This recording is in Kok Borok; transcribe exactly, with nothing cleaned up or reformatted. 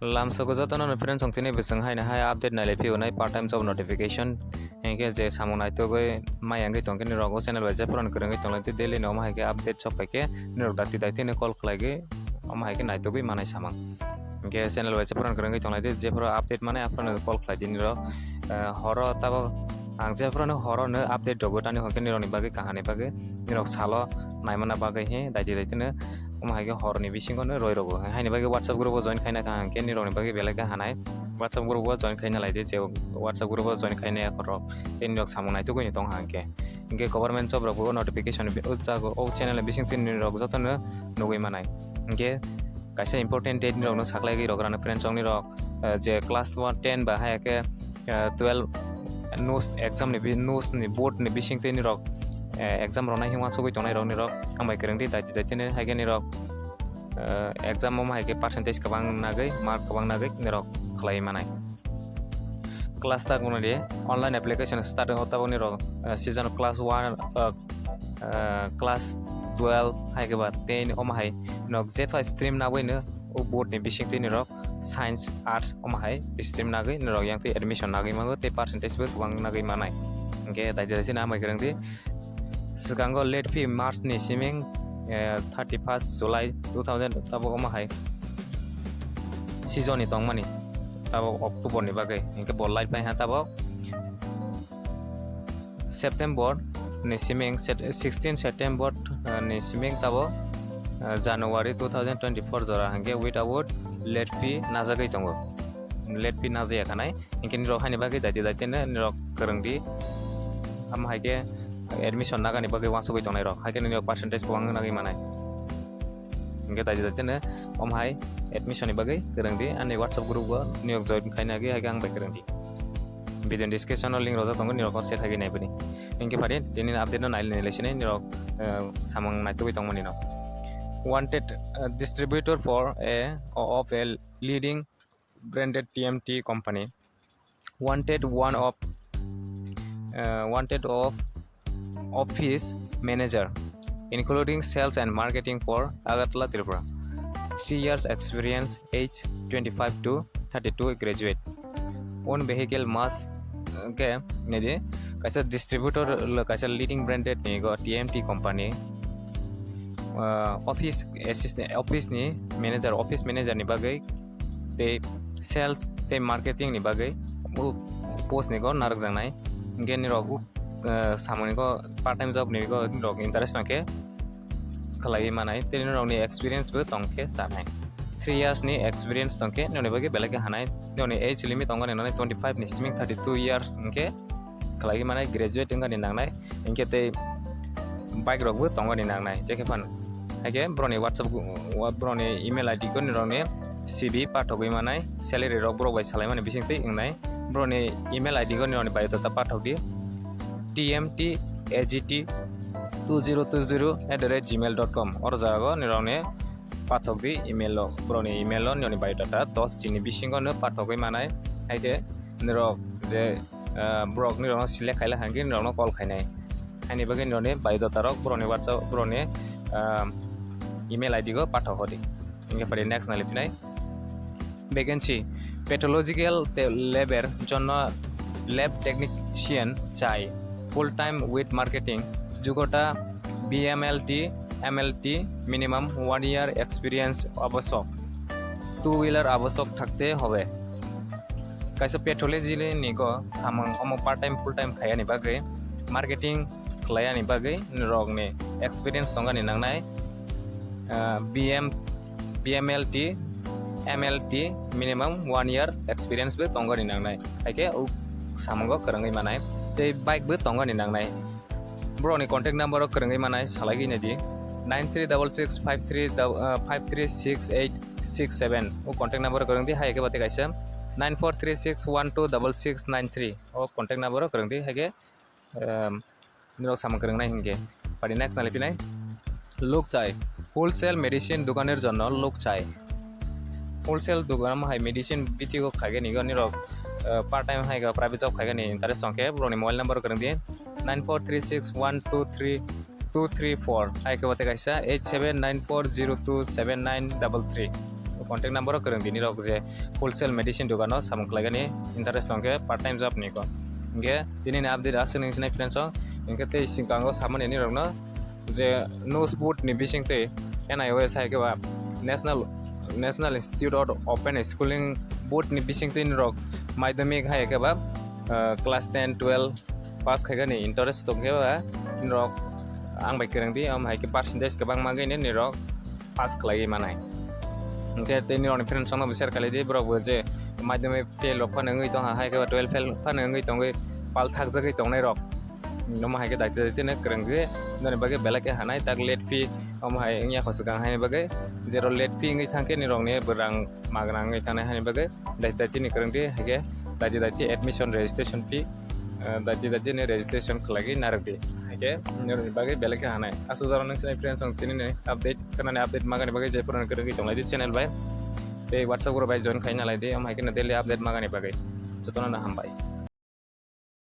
Lamsogo jotono no friends, chwng tini bwswng haino hai update nailai phiyonai part time job notification. Hinkhe je samung naitugwi maya wngwi tongkhe nirok o channel bai jephru kwrwngwi tonglaidi, daily no omo hai khe update sok pai khe nirok dakti dakti no call khlaigwi omo hai khe naitugwi manai samung. Hinkhe channel bai jephru kwrwngwi tonglaidi, jephru update manai aphuru call khlaidi nirok. Eh, horo tabok ang jephru horo no update rogo tani hwnkhe nirokni bagwi kahani bagwi nirok salo naimana bagwi he daiti daiti no omo hai khe horni bisingo no roi rogo. Haini bagwi WhatsApp group o join khaina kaham khe nirokni bagwi belai khe hanai. WhatsApp group o join khaina laidi, je WhatsApp group o join khaina yakhorok tei nirok samung naitugwi tong hang khe. Hinkhe government job rok bo notification bi-, o jago, o channel ni bising twi nirok jotono nugwi manai. Hinkhe kaisa important date nirok no saklaigwi rok rano friends, chwng nirok, eh, je class one, ten ba hai khe, eh, twelve NUS exam ni bi-, NUS ni board ni bising twi nirok, eh, exam rwnai hwnwi uansugwi tongnai rok nirok ang bai kwrwng di, daiti daiti no hai khe nirok, eh, exam omo hai khe percentage kwbang nagwi, mark kwbang nagwi nirok khlai manai. Class tak mwnadi online application start wng tabok nirok, eh, season class one, eh, eh, class twelve hai khe ba ten omo hai nok jepha stream nabwi no o board ni bising twi nirok science, arts omo hai stream nagwi nirok yang twi admission nagwi mango tei percentage bo kwbang nagwi manai. Hinkhe daiti daiti no amai kwrwng di. Swkango late fee March ni siming, eh, thirty first July two thousand tabok omo hai season ni tongmani, tabok October ni bagwi, hinkhe bo late pai ha tabok September ni siming, Sep-, sixteen September, eh, ni siming tabok, eh, January two thousand twenty four jora hinkhe without late fee najagwi tongo. Late fee najaya khanai. Hinkhe nirok haini bagwi daiti daiti no nirok kwrwng di. Amo hai khe admission nagani bagwi uansugwi tongnai rok. Hai khe nirok percentage kwbang nagwi manai. Hinkhe daiti daiti no omo hai admission ni bagwi kwrwng di. Ani WhatsApp group o nirok join khaina agi hai khe ang bai kwrwng di. Video ni description o link rojak tongo, nirok o se thagwi nai bini. Hinkhe phari tini update no nai nai sinai nirok, eh, samung naitugwi tongmani no. Wanted, eh, distributor for a, of a leading branded T M T company. Wanted one of, uh, wanted of office manager, including sales and marketing for Agartala, Tripura. Three years experience, age twenty five to thirty two, graduate. Own vehicle must, uh, ke, nidi, kaisa distributor, lo kaisa leading branded ni go T M T company. Uh, office assistant, office ni manager, office manager ni bagwi tei sales tei marketing ni bagwi bo post ni go narwkjaknai. Hinkhe nirok bo, eh, samung ni go part time job ni go nirok interest tongkhe khlaiwi manai, tei nirok ni experience bo tongkhe chanai. Three years ni experience tongkhe nirok ni bagwi belai khe hanai. Nirok ni age limit tongkha ni nani twenty five ni siming thirty two years hinkhe khlaiwi manai, graduate wngkha ni nangnai, hinkhe tei bike rok bo tongkha ni nangnai, je khe phano. Haikhe borokni WhatsApp gu-, wa-, borokni email I D go nirokni C V pathogwi manai, salary rok borok bai salaimani bising twi wngnai. Borokni email I D go nirokni biodata pathok di, T M T A G T two zero two zero at the rate gmail dot com. Oro jaga go nirokni pathok di email o, borokni email o nirokni biodata dos din ni bisingo no pathogwi manai. Haikhe nirok je, ah, borok nirokno select khaila hwnkhe nirokno call khainai. Haini bagwi nirokni biodata rok borokni WhatsApp, borokni, ah, email I D go pathok hodi. Hinkhe phari next nai liphinai. Vacancy, pathological te-, lab er jonno lab technician chai, full time with marketing, যোগ্যতা B M L T, M L T, minimum one year experience আবশ্যক, two wheeler আবশ্যক থাকতে হবে. Kaisa pathology ni go samung omo part time full time khaiyani bagwi, marketing khlaiyani bagwi norokni experience tongani nangnai, ah, B M, B M L T, M L T, minimum one year experience bo tongani nangnai. Haikhe o samungo kwrwngwi manai. Tei bike bo tongani nangnai. Borokni contact number o kwrwngwi manai, salaigwi naidi, nine three double six five three dou-, ah, five three six eight six seven. O contact number o kwrwngdi, hai khe bate kaisa nine four three six one two double six nine three. O contact number o kwrwngdi, hai khe, ehm, norok samung kwrwngnai hinkhe. Pari next naliphinai. Luk chai. Wholesale medicine dokaner jonno luk chai. Wholesale dokan hai medicine bitigo khaigani, nirok, eh, part time hai khe private job khaigani interest tongkhe, borokni mobile number kwrwngdi, nine four three six one two three two three four, hai khe bate kaisa eight seven nine four zero two seven nine double three. O Contact number o kwrwng di nirok je wholesale medicine dogano samung khlaigani interest tongkhe part time job ni ko. Hingkhe tini ni update aswk nung sinai friends o, hingkhe tei singkang o samani nirokno je NIOSH board ni bisingtwi N I O S hai khe ba National, National Institute of Open Schooling board ni bisingtwi nirok madhyamik hai khe ba, ah, class ten, twelve pass khaigani interest tongkhe ba nirok ang bai kwrwng di, am hai khe percentage kwbang magwi nirok pass khlaiwi manai. Hingkhe tei nirokni friends rokno bo share khlai di, borok bo je madhyamik fail rok phano wngwi tongha, hai khe ba twelve fail phano wngwi tongwi pal thakjagwi tongnai rok. Nomo hai khe daitya daitya no kwrwngwi noni bagwi belai khe hanai tak late fee omo hai wngya kho swkang haini bagwi. Jero late fee wngwi thangkhe nirokni bo rang magna wngwi thangnai haini bagwi daitya daitya ni kwrwngwi hai khe daitya daitya admission registration fee, ah, daitya daitya ni registration khlaiwi narwk di. Hai khe nirokni bagwi belai khe hanai. Aswk jora nung sinai friends rok tini ni update, kanani update magani bagwi je phano kwrwngwi tonglai di channel bai. Tei WhatsApp group bai join khai nalai di, omo hai khe no daily update magani bagwi. Jotono no hambai.